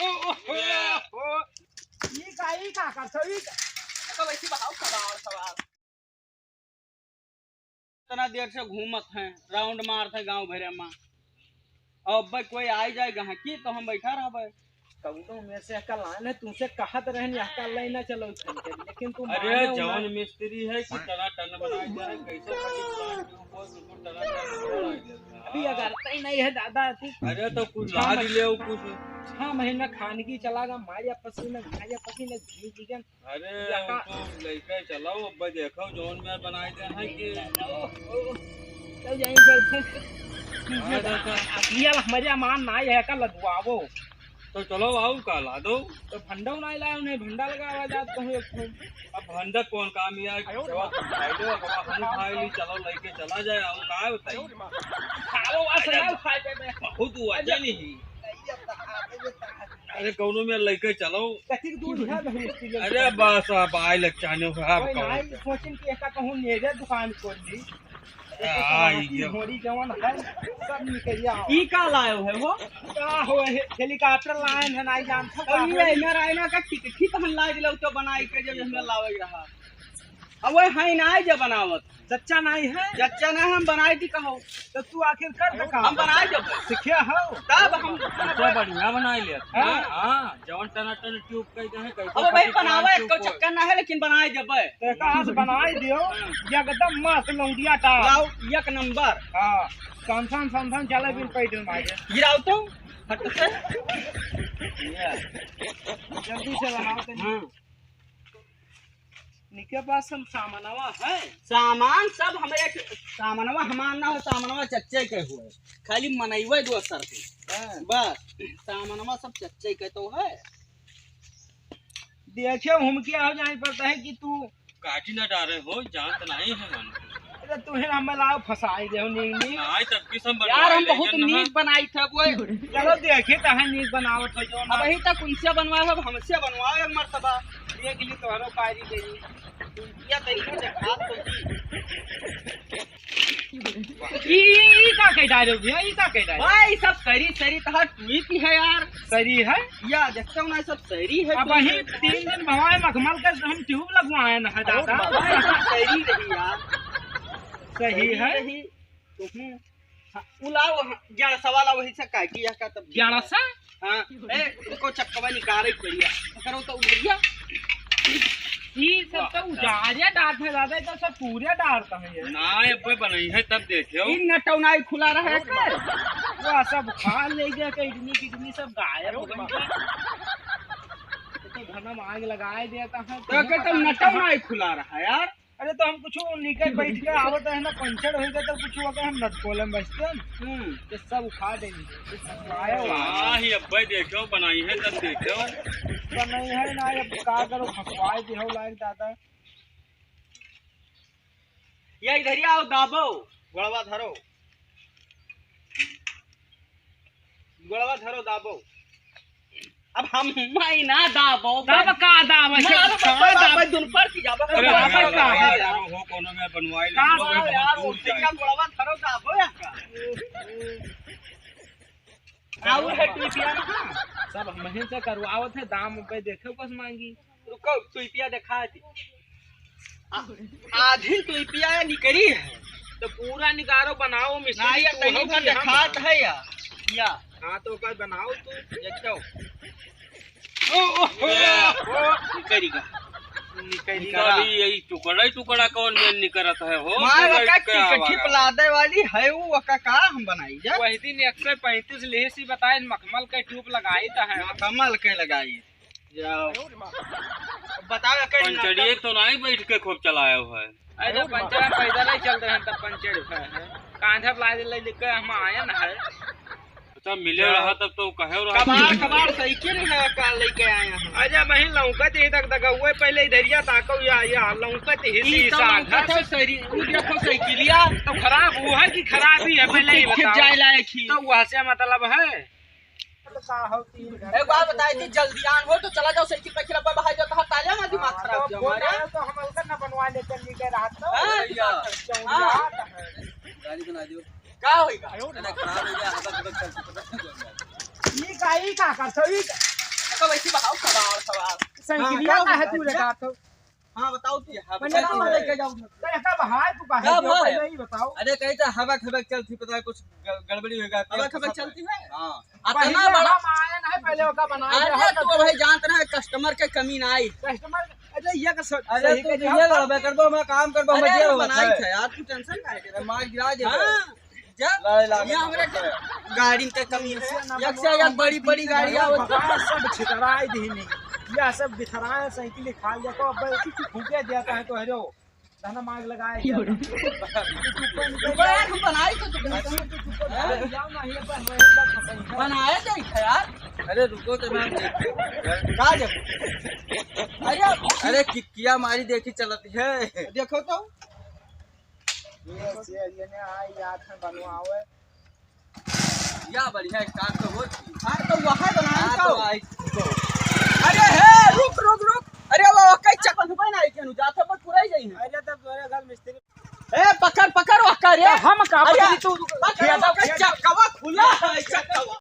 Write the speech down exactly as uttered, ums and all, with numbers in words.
ओ, ओ, ओ, ओ। ई का, ई का करत हो? ई का? तो वैसे बताओ, सवाल, सवाल। इतना देर से घूमत हैं, round मारत हैं गाँव भरे मा। अब भाई कोई आई जाए गहकी तो हम बैठा रहबे। कौनो में से अकल आने, तुमसे कहत रहन, यह कल नहीं ना चलो इधर के, लेकिन तुम अरे माने जौन वाले मिस्त्री है कि टनाटन बनाए दे रहे, कैसे कभी प्लांट के ऊपर बिल्कुल टनाटन बनाए देता है। अभी अगर तय नहीं है दादा, अभी अरे तो कुछ छह लाद महीने, ले कुछ। छह महीना खान की चला गा, माया पसीना, माया पसीना, घी जिगन। अरे, यहाँ वो तो लइके चलो, अब देखो, जौन में बनाए दे हैं कि ओ, ओ, चल जाएंगे, चल, चल। हाँ, तो, तो। असलिया हमारे अमान ना है, का लगवावो। तो चलो, आओ, का ला दो। तो भंडा ना लाओ, नहीं, भंडा लगावा जात कहूँ एक ठो। अब भंडा कौन काम यार, आयो रे जब बाप। खाई लो, अब हम खाई ली, चलो, लइके चला जाए, आओ, का बताई? खाओ, आ, अरे, सलाह खाए पे में। बहुत वजन ही। अरे, कौनो में लइके चलो। कतिक दूर है भाई, इसके लिए? अरे, बस, अब आए लग चाहने हो, अब कोई कौन नाई है? सोचिन कि ऐसा कहूँ मेरे दुकान खोल ली। अरे, आ, ऐसा ये घोड़ी जवान है, सब निकल आओ। ई का लायो है वो? का हो, हे-, helicopter लायन है, नाई जानता तो का ये हो? है, मेरा आईना का टिकट ही तो हम ला दिलो तो बनाई के जब हमें लावे रहा। अब वो है ना, जब बनावत। जच्चा नाई है? जच्चा ना, हम बनाई दी कहो। तो तू आखिर कर दे का? हम बनाई देबे। सीखे हो? तब हम अच्छा, बढ़िया बनाई ले। हाँ। हाँ, जवन टनाटन ट्यूब कह दे हैं, कैसे अब भाई फटी बनावे, ट्यूब कोई को। चक्कर ना है, लेकिन बनाई देबे। तो एक हाथ बनाई दियो, हाँ। एकदम मस्त लौंडिया टाप। लाओ, एक नंबर। हाँ, सन सन, सन सन चले बिन पैडल मारे। गिराओ तो, फट से। ये। जल्दी से बनाओ तो। हाँ। निके पास सब सामानवा है। सामान सब हमरे के, सामानवा हमार ना हो, सामानवा चच्चे के हुए। खाली मनइवे दो सर के। हाँ। बस, सामानवा सब चच्चे के तो है। देखियो, हम क्या हो जाए पता है कि तू काटी ना डारे हो, जानत नहीं है मन। अरे, तुहे हमें लाओ फंसाई दे हो, नी, नी। नहीं, तब की सब यार, हम बनवाए बहुत लेकिन नीक बनाई था, वो। चलो, देखे तो है, नीक बनावत हो जो ना। अब अभी तक उनसे बनवाए हो, अब हमसे बनवाओ एक मर्तबा। देख ली तोहरो कारी गई। या तरीका से बात तो की। ई, ई, ई का कह डाले हो भैया? ई का कह डाले? भाई, सब सरी, सरी तहार ट्यूब ही है यार। सरी है? या देखते हो ना, सब सरी है अब ट्यूब। वही तीन दिन भवाए मखमल का हम ट्यूब लगवाए ना है दादा। भाई, सब सरी रही यार। सही सरी है। रही। तो हूँ। हाँ, उ लाओ, हाँ, ग्यारह सवा लाओ, वही से काटी या का तब ग्यारह सौ? हाँ, ए, इनको चक्कवा निकाले बढ़िया। करो तो बढ़िया। ई सब तो उजाड़े डालत है दादा, ई तो सब पूरे डालत है ये। ना, ये पे बनई है तब देखियो। इन नटौनाई खुला रहा है का? वो सब खा ले गया, किडनी, किडनी सब गायब हो गई। तो घर में आग लगाए देता है। तो के तो नटौनाई खुला रहा है यार। अरे तो हम कुछ निकल बैठ के आवत है ना, पंचर हो गया तो कुछ हो गया, हम नटकोले में बचते हैं। हम्म। ये सब उखाड़ देंगे। ये सब आया हुआ है। हाँ, ये अब्बे देखो, बनाई है तब देखो। बनाई है ना, अब का करो, फंसवाए दिहो लायक दादा। या इधर ही आओ, दाबो, गोड़वा धरो। गोड़वा धरो, दाबो। अब हम मैं ना दाबो। तब का दाबो? ना, अरे, का बाबा, दाबो? बाबा, दुन पर की जाबो। अरे, बाबा, बाबा, का बाबा, है? यार, हो, कोनो में बनवाई ले, का कोनो में बाबा, बहुत यार, दूर जाए। गोड़वा धरो, दाबो या का? और है टीपिया ना? सब हमहीं से करवावत है, दाम पे देखे बस मांगी। रुको, टीपिया देखा दी। आ-, आधी टीपिया निकरी है। तो पूरा निकारो, बनाओ, मिस्त्री ना, ये तू तनी हो भर कि हम देखात बनाओ? है या? या। हाँ, तो ओकर बनाओ तू। देखो। ओ, ओ, ओ, ओ, निकरी का। निकरी का। निकरी, यही टुकड़ा ही टुकड़ा कौन में निकरत है हो? मार तो वका बैठ के टिकठी आवाज। पिला दे वाली है वो, वका का हम बनाई जा? वही दिन एक सौ पैंतीस लेहे सी बताए, मखमल के ट्यूब लगाई त है। मखमल के लगाई। जाओ। बताओ, एकर पंचड़िए नाटक। तो नाई बैठ के खूब चलायो है। अरे, पंचड़ा पैदल ही चल रहे हैं, तब पंचड़ उठा है। कांधा पर लाद ले लेके हम आए ना है। अच्छा, मिले जाओ। रहा तब तो कहे रहा। कबाड़, कबाड़ साइकिल है, का लेके आए हैं। अरे, वहीं लौकत ही तक दगा हुए, पहले इधरिया ताको या, या लौकत ही ई तो सीसा लौकत घर। है सरी-, ऊ देखो साइकिलिया। तो खराब हुआ है कि खराब ही है, ऊ पहले ही ठीक, ठीक बताओ। जाए लायक ही। तो वहाँ से मतलब है। तो का हो, तीन घर एक बात बताई थी, जल्दी आन हो तो चला जाओ, साइकिल पे खिला बाहर जाओ, तो हटा जाओ ना, दिमाग हाँ, खराब तो किया बोल हमारा। रहे हो तो हम अलग ना बनवा लेते, ली गए रात को। हाँ, भैया। चौड़िया हाँ। है। गाड़ी बना दियो। का होई का? अरे खराब हो गया, हबक हबक चल चुका है। ई का, ई का कर, तो ई का? कब ऐसी बताओ, सवाल, सवाल। साइकिलिया हाँ, का है तू बताओ। लगा तो? हाँ, बताओ तू। हाँ, मैंने बताओ, तो लेके जाओ। तो ऐसा बहाय तू काहे का दियो, भाई? पहले ही बताओ। अरे, कहीं तो हबक, हबक चलती, पता है कुछ ग-, गड़बड़ी होगा। हबक, हबक चलती है? हाँ। पहले अतना बड़ा हम आए ना, पहले ओका बनाए अरे, दे, तू भाई जानत ना है, customer के कमी ना आई। Customer, अरे, ये का स-, अरे, सही तू कर ये दिया। लड़बे करबो, मैं काम करबो, अरे, मजे हम होगा बनाई है। थे यार, तू tension काहे के? मार गिरा दे। हाँ। जा, लाई, लाई, ये लाई। हमरे गाड़ी के कमी है। एक से एक बड़ी, बड़ी गाड़ी आवत है। सब छितराई दीनी। या सब बिथराए साइकिल खा लिया तो अब फूके दिया है तो हरो। धना मांग लगाए क्या? ऊपर यार हम बनाई तो तुम जाओ ना, ये पर हमारे अंदर फंसाई है। बनाए तो ही था यार। अरे रुको तो मैं देखते हैं। कहाँ जब? अरे, अरे किकिया मारी देखी चलत है। देखो तो। ये शेर, ये ने आई याद है बनवावे। या बढ़िया start तो हो। हाँ, तो वहाँ बनाए हाँ, का तो हो? आई। अरे हे, रुक, रुक, रुक। अरे वो कई चक बंधुबे ना आई केनु, जात पर पूरा ही जाई है। अरे तब तोरे घर मिस्त्री। ए, पकड़, पकड़, वो कर रे। हम का अरे, पकड़ी तू? पकड़, खेदा, वो कई खेदा। चक, कब